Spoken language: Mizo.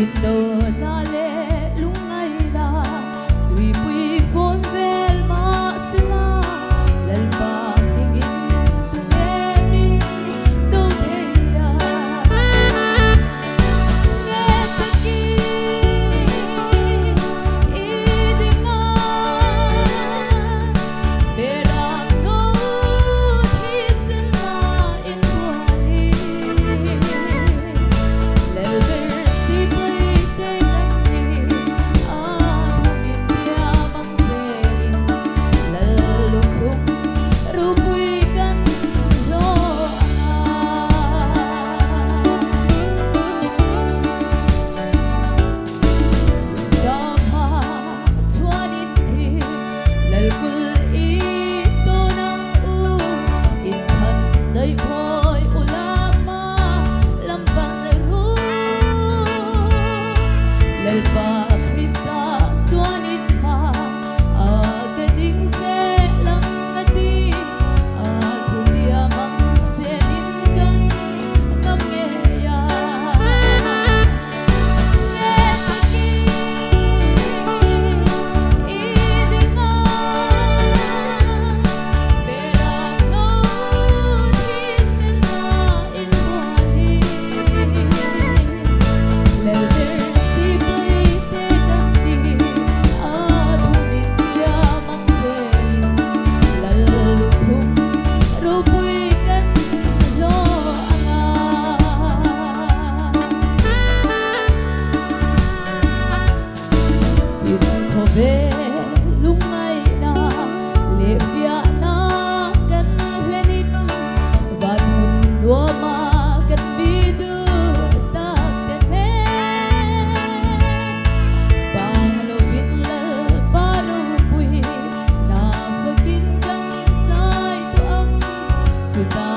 Indona leh lungngaihna tuipui fawn vel mahsela Lalpa hmingin tunge min do thei a? Nge takin i ding a, Beram no thisen na inbualin Lelber sipai te kan ni a thumin tiam ang zelin Lal lukhum rupui kan hlawh ang a. Zama chuanin thil Lalkul i tawn ang u, inthan daih phawi u lama lam pan ru. Lalpa Krista chuanin hma a ka ding zel ang a ti, a thu diam ang zelin kan ngam ngei a. Nge takin i ding a, Beram no thisen na inbualin Lelber sipai te kan ti a thumin tiam ang zelin Lal lukhum ropui kan hlawh ang a. Tin khawvel lungngaihna leh fiahna kan hlenin van hmun nuama kan mi duh tak te hnen. Bang lovin Lalpa ropui na fakin kan zai tawh ang. Chutah.